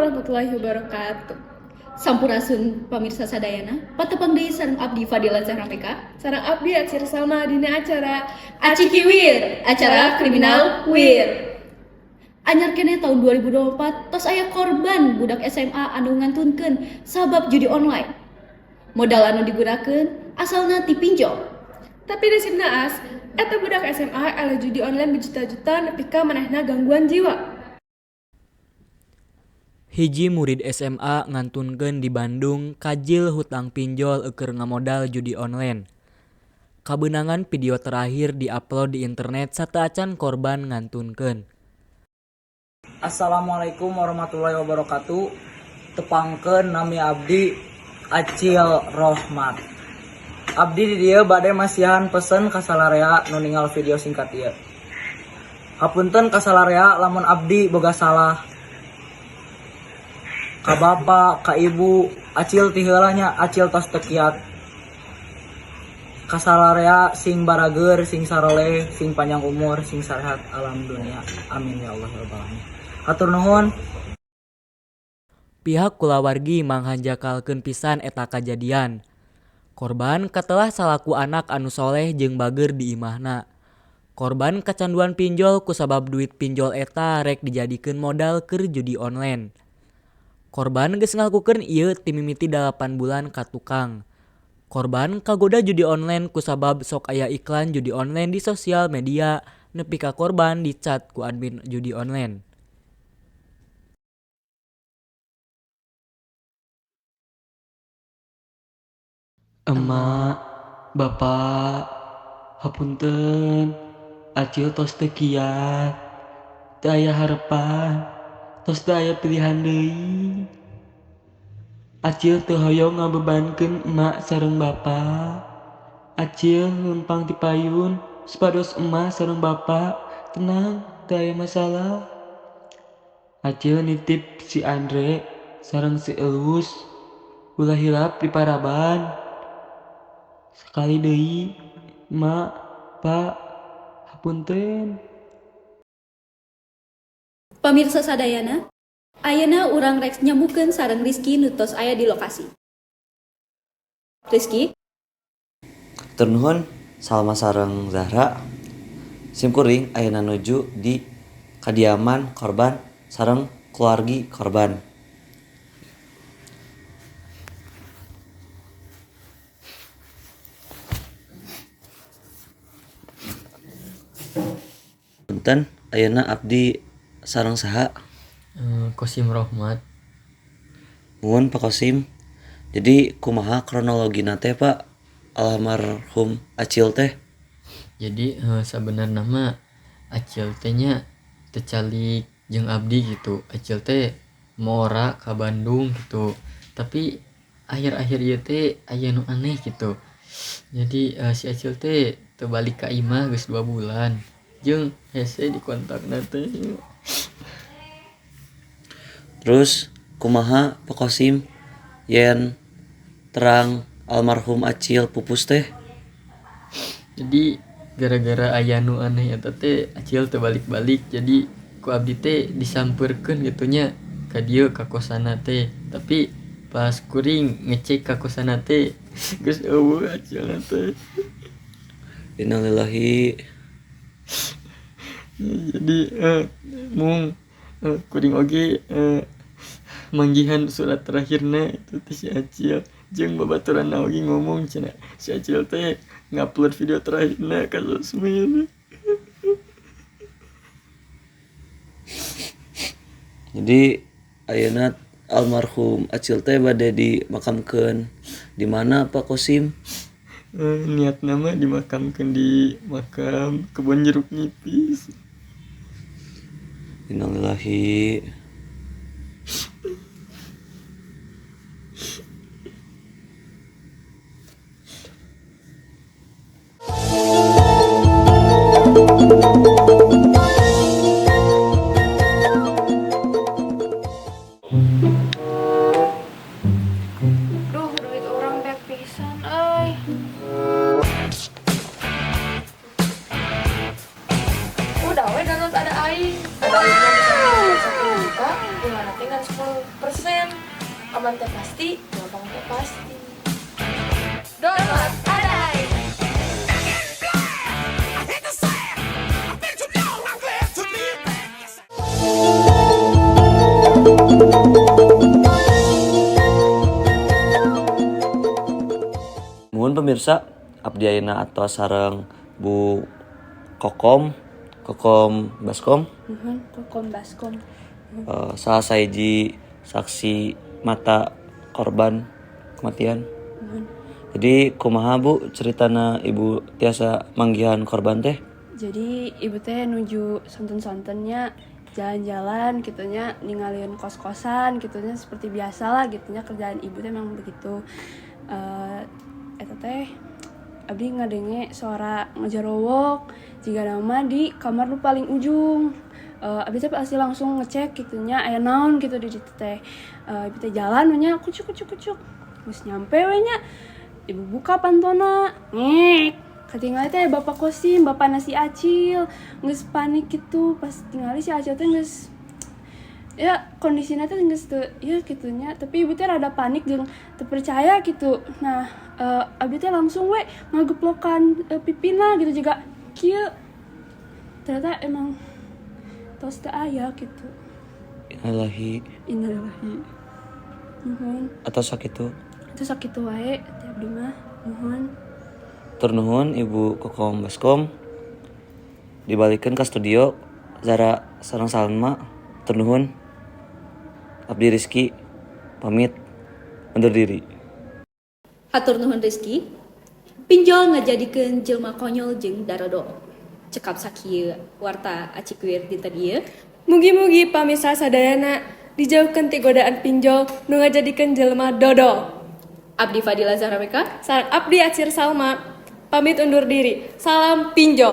Warahmatullahi wabarakatuh. Sampurasun pamirsa sadayana, patepang deui sareng abdi Fadila Zahra Meka. Sareng abdi Atsir Salma dina acara Acikiwir, acara kriminal wir. Anyar keneh tahun 2024 tos aya korban budak SMA anu ngantunkeun sabab judi online. Modal anu digunakeun asalna ti pinjol. Tapi nasib naas, eta budak SMA ala judi online berjuta-juta nepi ka manehna gangguan jiwa. Hiji murid SMA ngantunkeun di Bandung kajil hutang pinjol keur ngamodal judi online. Kabeunangan video terakhir diupload di internet sateuacan korban ngantunkeun. Assalamualaikum warahmatullahi wabarakatuh. Tepangkeun, nami abdi Acil Rohmat. Abdi di dieu bade masihan pesen ka salarea nu ningal video singkat ieu. Hapunten ka salarea lamun abdi boga salah. Ka bapak, ka ibu, Acil ti heula nya, Acil tos teu kiat. Ka salarea sing barageur, sing saroleh, sing panjang umur, sing sarehat alam dunia. Amin ya Allah ya rabbal alamin. Hatur nuhun. Pihak kulawargi manghanjakalkeun pisan eta kajadian. Korban katelah salaku anak anu soleh jeung bageur di imahna. Korban kacanduan pinjol kusabab duit pinjol eta rek dijadikeun modal keur judi online. Korban geus ngalakukeun ieu ti mimiti 8 bulan ka tukang. Korban kagoda judi online kusabab sok aya iklan judi online di sosial media nepi ka korban dicat ku admin judi online. Emak, bapak, hapunten, Acil tos teu kiat, teu aya harepan, tos teu aya pilihan deui. Acil teu hoyong ngabebankeun emak sareng bapak. Acil leumpang ti payun supados emak sareng bapak tenang, teu aya masalah. Acil nitip si Andre sareng si Elus, ulah hilap diparaban. Sakali deui, Mak, Pak, hapunten. Pamirsa sadayana, ayeuna urang rek nyambungkeun sareng Rizky nu tos aya di lokasi. Rizky? Hatur nuhun Salma sareng Zahra. Simkuring ayeuna nuju di kadiaman korban sareng keluargi korban. Punten, ayeuna abdi sareng saha? Kosim Rohmat. Nuhun Pak Kosim. Jadi kumaha kronologina teh Pak almarhum Acil teh? Jadi sabenerna mah Acil teh nya teu calik jeung abdi gitu. Acil teh ngora ka Bandung gitu. Tapi akhir-akhir ieu teh aya nu aneh gitu. Jadi si Acil teh teu balik ka imah geus 2 bulan. Jeung hese dikontakna teh. Terus kumaha Pak Kosim yen terang almarhum Acil pupus teh? Jadi gara-gara aya nu aneh eta teh Acil teu balik-balik, jadi ku abdi teh disampeurkeun gitu nya ka dieu ka kosana teh. Tapi pas kuring ngecek ka kosana teh geus eueuh Acilna teh. Innalillahi. Jadi mung kuring oge manggihan surat terakhirna itu teh si Acil jeung babaturanna oge ngomong cenah si Acil teh ngupload video terakhirna ka sosmed. Jadi ayeuna almarhum Acil teh bade dimakamkeun di mana Pak Kosim? Niatna mah dimakamkeun di makam kebon jeruk nipis. Innalillahi. Duh, duit urang beak pisan euy. Udah we download ada aing. Ada aing mah bisa 1 juta. Aman teh pasti, gampang teh pasti. Download Aday. Mohon pemirsa, abdi ayeuna atos sareng Bu Kokom, Kokom Baskom. Nuhun, Kokom Baskom. Salah sahiji saksi mata korban kematian. Jadi kumaha, Bu, ceritana Ibu tiasa manggihan korban teh? Jadi ibu teh nuju sonten-sontennya jalan-jalan gitunya, ninggalin kos-kosan gitunya, seperti biasa lah gitunya, kerjaan ibu teh memang begitu. Eta teh abdi ngadenge suara ngejarowok jiga nama di kamar nu paling ujung. Abdi teh pasti langsung ngecek gitunya, aya naon gitu di ditu teh. Ibu teh jalan nya, kucuk kucuk kucuk, geus nyampe we nya, ibu buka pantona, ngek ketinggalan teh Bapak Kosim, bapak nasi Acil geus panik gitu. Pas tingali si Acil teh geus ya kondisinya teh geus teu ya gitunya, tapi ibu teh rada panik jeung teu percaya gitu. Nah, abdi teh langsung we ngageplokan pipina gitu juga kieu, ternyata emang tos teu aya gitu. Innalillahi. Innalillahi, nuhun. Atau sakitu? Itu sakitu wae ti abdi mah, nuhun. Hatur nuhun, Ibu Kokom Baskom. Dibalikin ke studio Zara sareng Salma. Hatur nuhun. Abdi Rizky pamit undur diri. Hatur nuhun, Rizky. Pinjol ngajadikeun jelma konyol jeung darodol. Cekap sakieu warta Acikwir dinten ieu. Mugi-mugi pamirsa sadayana dijauhkan ti godaan pinjol nu ngajadikeun jelema dodol. Abdi Fadila Zahra Meka. Sareng abdi Acir Salma pamit undur diri. Salam pinjol.